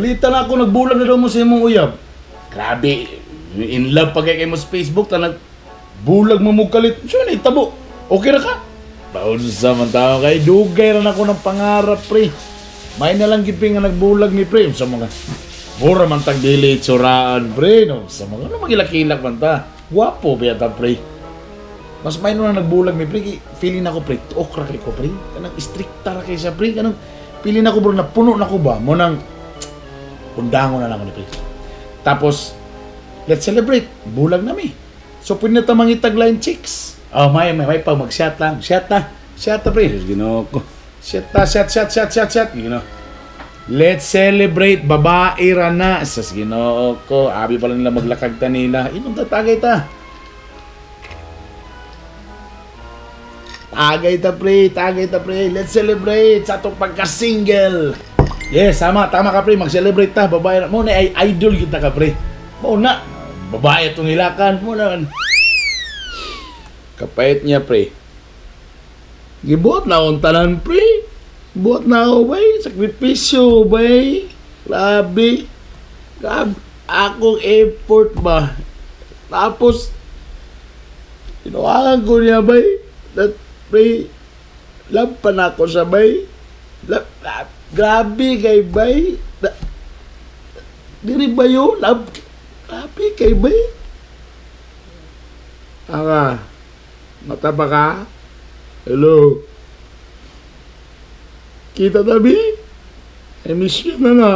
Balita na ako, nagbulag na daw mo sa imong uyab. Grabe, in love pa kay mo sa Facebook, tanag bulag mo mo kalit. Siya na itabo. Okay ra ka? Paunsa man tao kay dugay ra na ako ng pangarap, pre. May na lang gid pre nga nagbulag ni pre sa mga mura man tag dili tsuraan, pre, no, sa mga ano magilak-ilak man ta. Gwapo ba ta, pre? Mas may na nagbulag mi, pre, kay feeling nako, pre, tuok ra kay ko, pre. Kanang strikta ra kay siya, pre. Kanang feeling nako, bro, na puno na ko ba mo nang undangon na nako ni pre. Tapos let's celebrate, bulag na mi. So pwede na ta mangitag line chicks. Oh, may pag mag-shot lang. Shot na. Shot na, pre. Diyos, Ginoo ko. Shot ta, shot, shot, shot, shot, shot. Ginoo. Let's celebrate, babae ra na. Sa Ginoo ko, abi pala nila maglakag ta nila. Inom ta, tagay ta. Tagay ta, pre, tagay ta, pre. Let's celebrate sa atong pagka-single. Yes, tama, tama ka, pre. Mag-celebrate ta, babae ra. Mo na ay idol kita ka, pre. Mo na. Babae itong ilakan. Mo na. Kapait niya, pre. Gibuhat na akong tanan, pre. Buhat na ako, bay. Sakripisyo, bay. Grabe. Grabe. Akong effort ba. Tapos, tinawagan ko niya, bay. That, pre, love pa na ako sa bay. Love, ah, grabe kay bay. Diri ba yun? Love, grabe kay bay. Anga, mata ba ka? Hello? Kita tabi? I miss you na na.